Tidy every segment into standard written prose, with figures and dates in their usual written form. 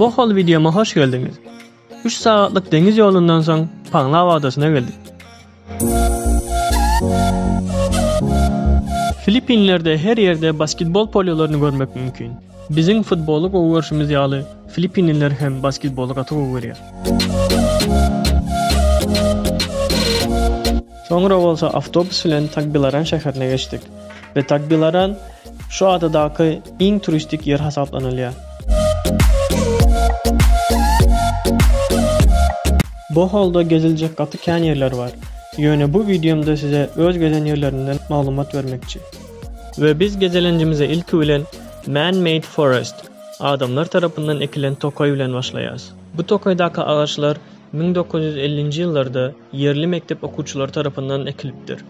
Bohol wideoma hoş geldiňiz. 3 sagatlyk deňiz ýolundan soň Panglao adasyna geldik. Filippinlerde her ýerde basketbol polýalaryny görmek mümkin. Biziň futboly gowy görşümiz ýaly, filippinliler hem basketboly gaty gowy görýär. Soňra bolsa awtobus bilen Tagbilaran şäherine geçdik we Tagbilaran şu adadaky iň turistik ýer hasaplanylýar. Boholda geziljek gaty kän ýerler bar. Ýöne bu wideomda size öz gezen ýerlerimden maglumat bermekçi. We biz gezelenjimize ilki bilen Man made forest, adamlar tarapyndan ekilen tokaý bilen başlaýas. Bu tokaýdaky agaçlar 1950-nji ýyllarda ýerli mekdep okuwçylary tarapyndan ekilipdir.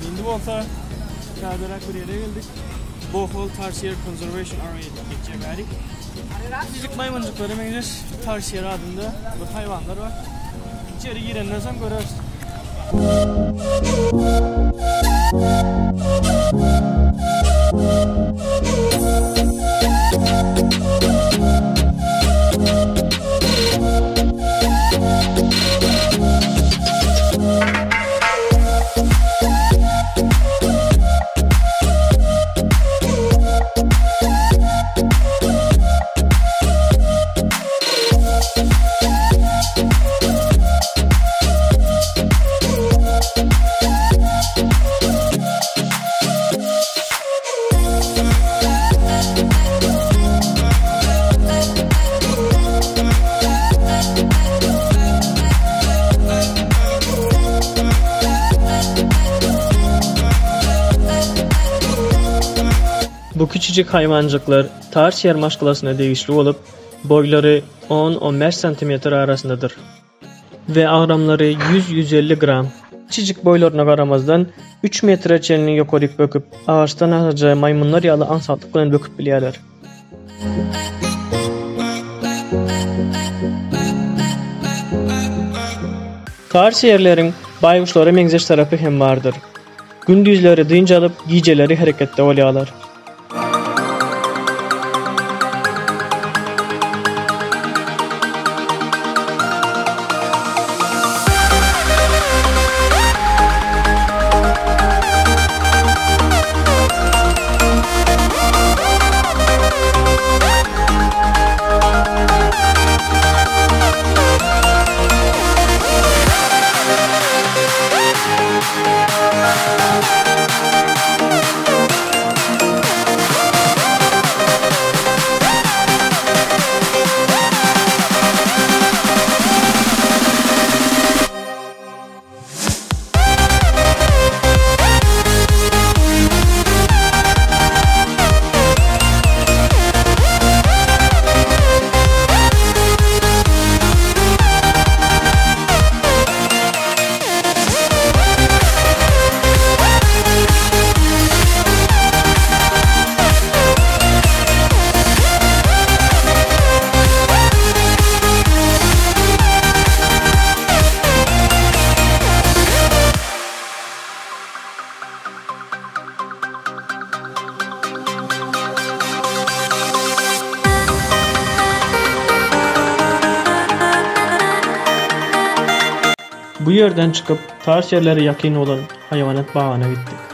Indi bolsa täzeräk bir ýere geldik. Bohol Tarsier Conservation Area diýip geçýär bärik. Kiçijik maýmynjyklara meňzeş tarsier adynda bir haýwanlar bar. Içeri girenden soň göreris. Bu kiçijik haýwanjyklar tarsier maşgalasyna degişli bolup, boýlary on-on bäş santimetr arasyndadyr we agramlary ýüz-ýüz elli gram. Kiçijik boýlaryna garamazdan, üç metre çenli ýokaryk böküp, agaçdan agaja maýmynlar ýaly aňsatlyk bilen böküp bilýärler. Tarsierleriň baýguşlara meňzeş tarapy hem bardyr. Gündizleri dynç alyp, gijeleri hereketde bolýarlar. Bu ýerden çykyp, tars ýerlere ýakyn bolan haýwanat bagyna gitdik.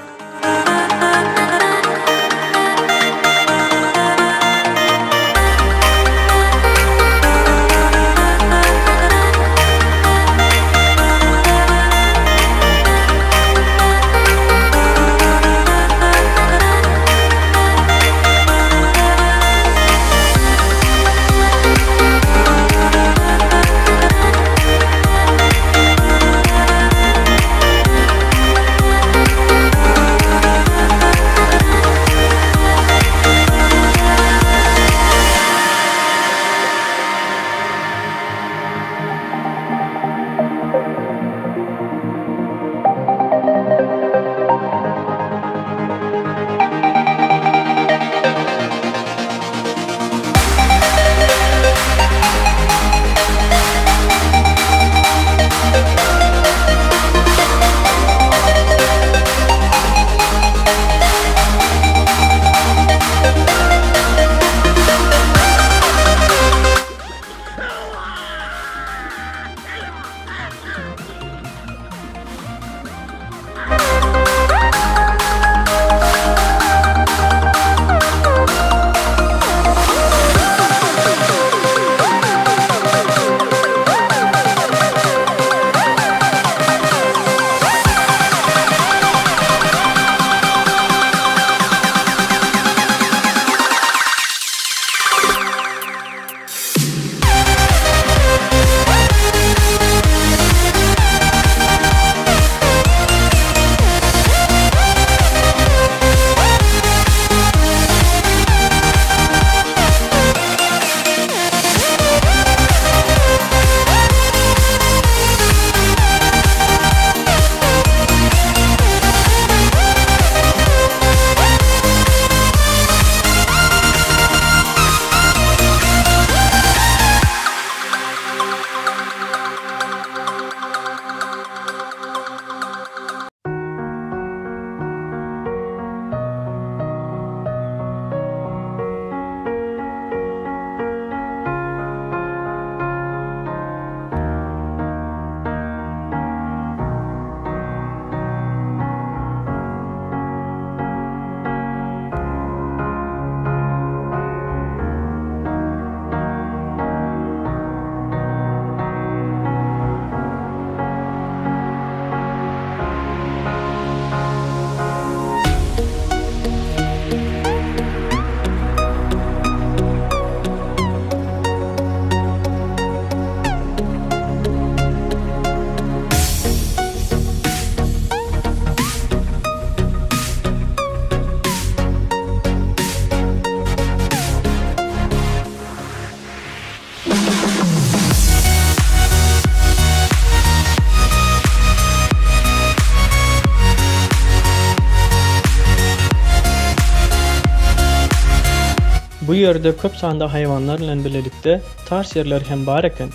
Bu ýerde köp sanda haýwanlar bilen bilelikde tars ýerler hem bar eken.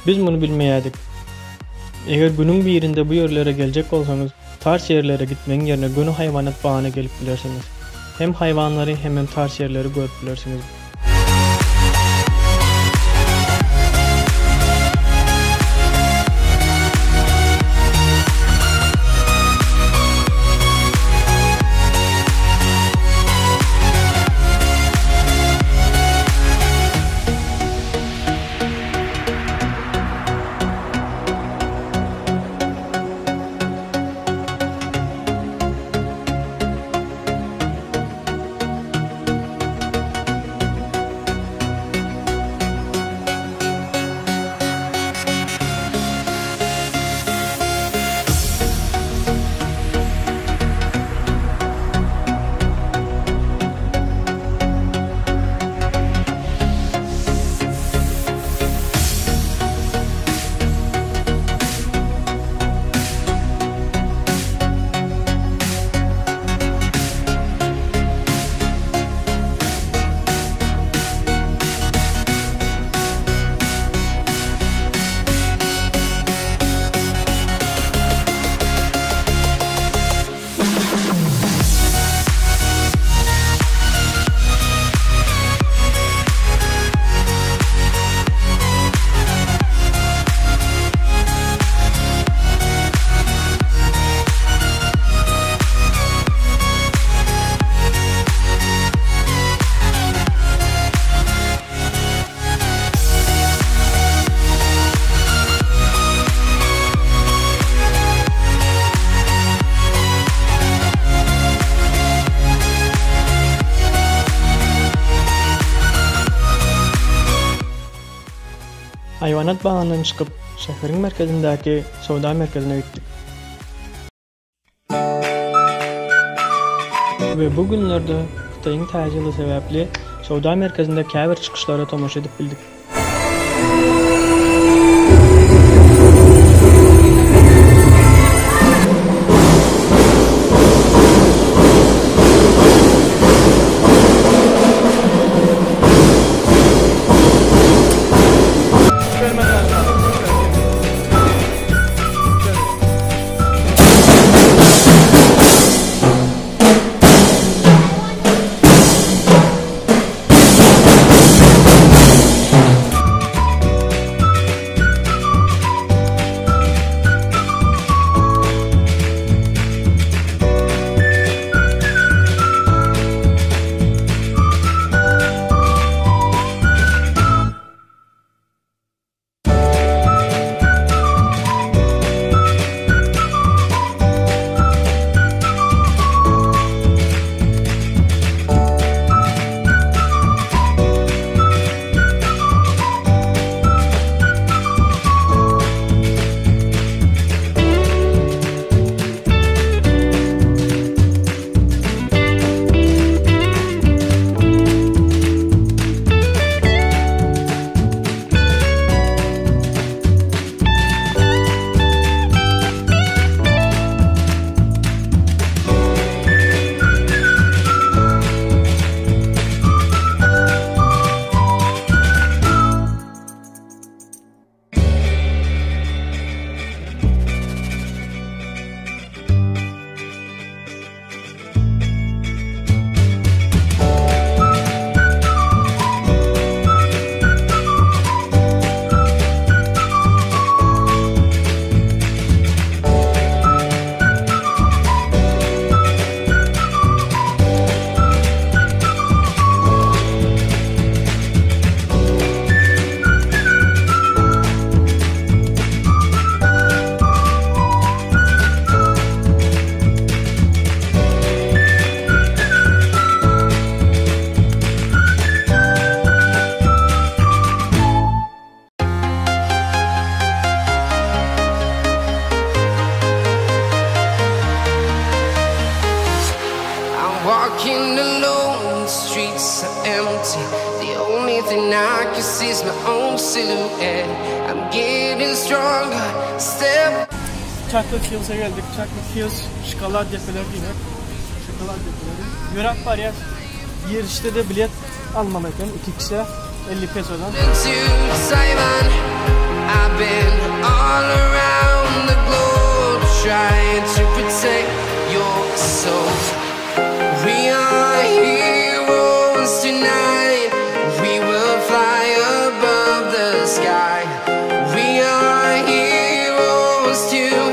Biz muny bilmeýärdik. Eger günüň birinde bu ýerlere geljek bolsaňyz, tars ýerlere gitmegiň ýerine göni haýwanat bagyna gelip bilersiňiz. Hem haýwanlary hemem tars ýerleri görüp bilersiňiz. Haýwanat bagyndan çykyp, şäheriň merkezindäki söwda merkezine gitdik. We bu günlerde Hytaýyň Täze ýyly sebäpli söwda merkezinde käbir çykyşlara tomaşa edip bildik. Walking alone, the streets are empty. The only thing I can see is my own silhouette. I'm getting stronger, step. Chocolate Hills'e geldik. Chocolate Hills şokolad depeleri diýmek. Şokolad depeleri. Ýöräp barýas. Girişde-de bilet almaly eken iki kişä 50 pesodan. To Taiwan, I've been all around the globe trying to protect your soul. We are heroes tonight. We will fly above the sky. We are heroes tonight.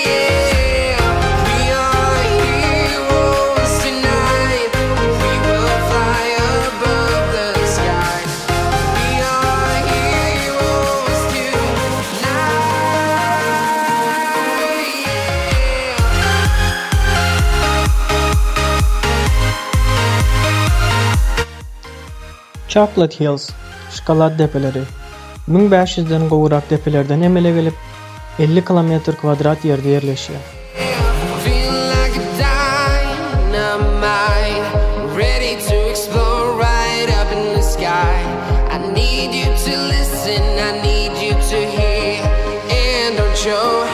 Yeah. We are heroes tonight. We will fly above the sky. We are heroes tonight. Yeah. Chocolate Hills, şokolad depeleri, 1500-den gowrak depelerden emele gelip, 50 kilometr kwadrat ýerde ýerleşýär. Feel like a dynamite, ready to explode right up in the sky. I need you to listen, I need you to hear, and don't show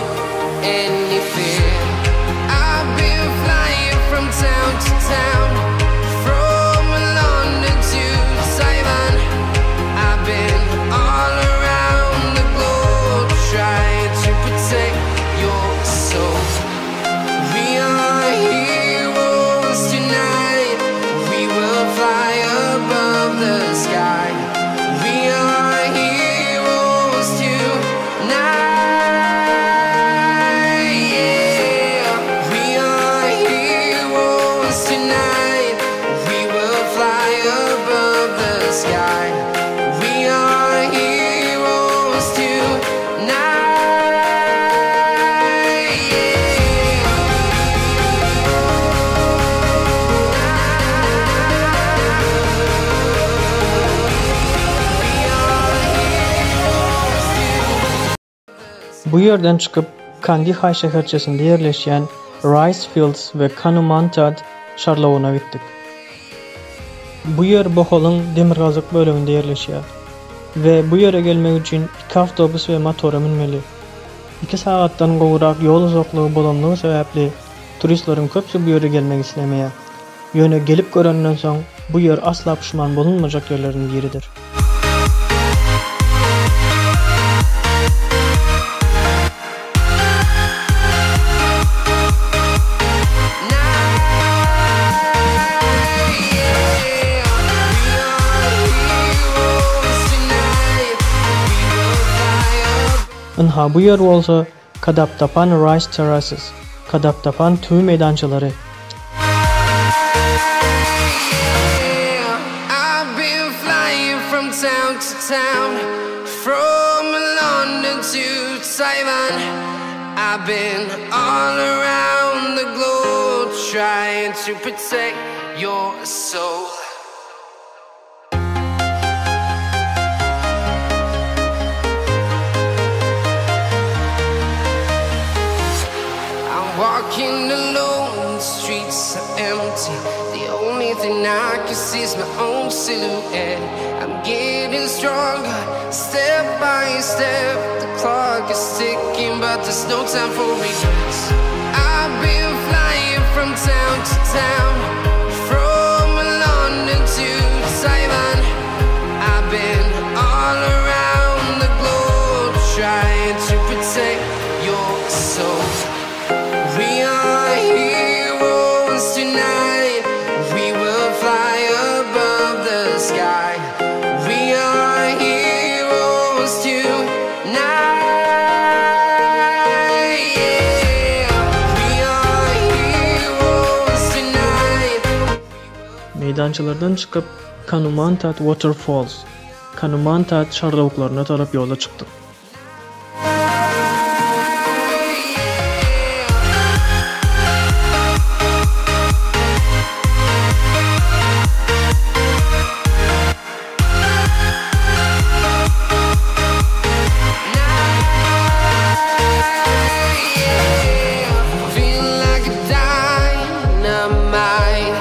any fear. I've been flying from town to town, from London to Taiwan. I've been all around the globe trying to protect your soul. We are heroes tonight. We will fly above the sky. We are heroes tonight. Yeah. We are heroes tonight. We will fly above the sky. We are heroes tonight. Yeah. Bu ýerden çykyp, Kandihaý şäherçesinde ýerleşýän Rice Fields we Kanumantad şarlawyna gitdik. Bu ýer Boholyň demirgazyk böleginde ýerleşýär we bu ýere gelmek üçin iki awtobus we motora münmeli. Iki sagatdan gowrak ýol uzaklygy bolanlygy sebäpli turistleriň köpüsi bu ýere gelmek islemeýär. Ýöne gelip görenden soň bu ýer asla puşman bolunmajak ýerleriň biridir. Ynha bu ýer bolsa Kadaptapan Rice Terraces, Kadaptapan tüwi meýdançalary. I'm walking alone, the streets are empty. The only thing I can see is my own silhouette. I'm getting stronger, step by step. The clock is ticking, but there's no time for regrets. I've been flying from town to town, from London to Taiwan. I've been all around the globe trying to protect your soul. We are heroes tonight. We will fly above the sky. We are heroes tonight. Yeah. We are heroes tonight. Meýdançalardan çykyp, Kanumantat Waterfalls, Kanumantat şarlawuklaryna tarap ýola çykdyk. Feel like a dynamite,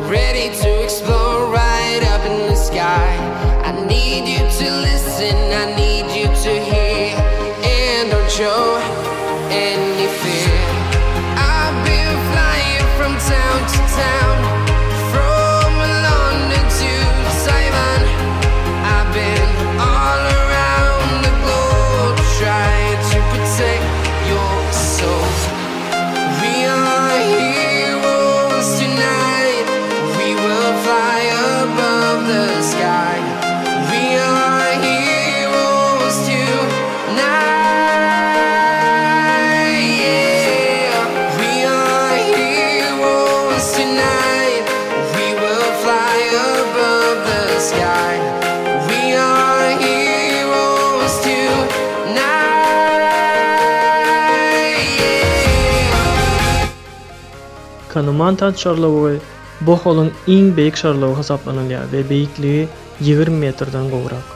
ready to explode right up in the sky. I need you to listen, I need you to hear, and don't show any fear. I've been flying from town to town, from London to Taiwan. I've been all around the globe trying to protect your soul. We are heroes tonight. We will fly above the sky. We are heroes tonight. Yeah. We are heroes tonight. We will fly above the sky. We are heroes tonight. Yeah. Kanumantat şarlawugy Boholyň iň beýik şarlawugy hasaplanylýar we beýikligi 20 metrden gowrak.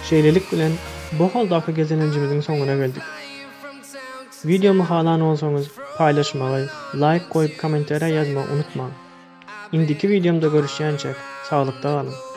Şeýlelik bilen, Boholdaky gezelenjimiziň soňuna geldik. Wideomy halan bolsaňyz paýlaşmagy, laýk goýup kommentariýa ýazmagy unutmaň. Indiki wideomda görüşýänçäk saglykda galyň.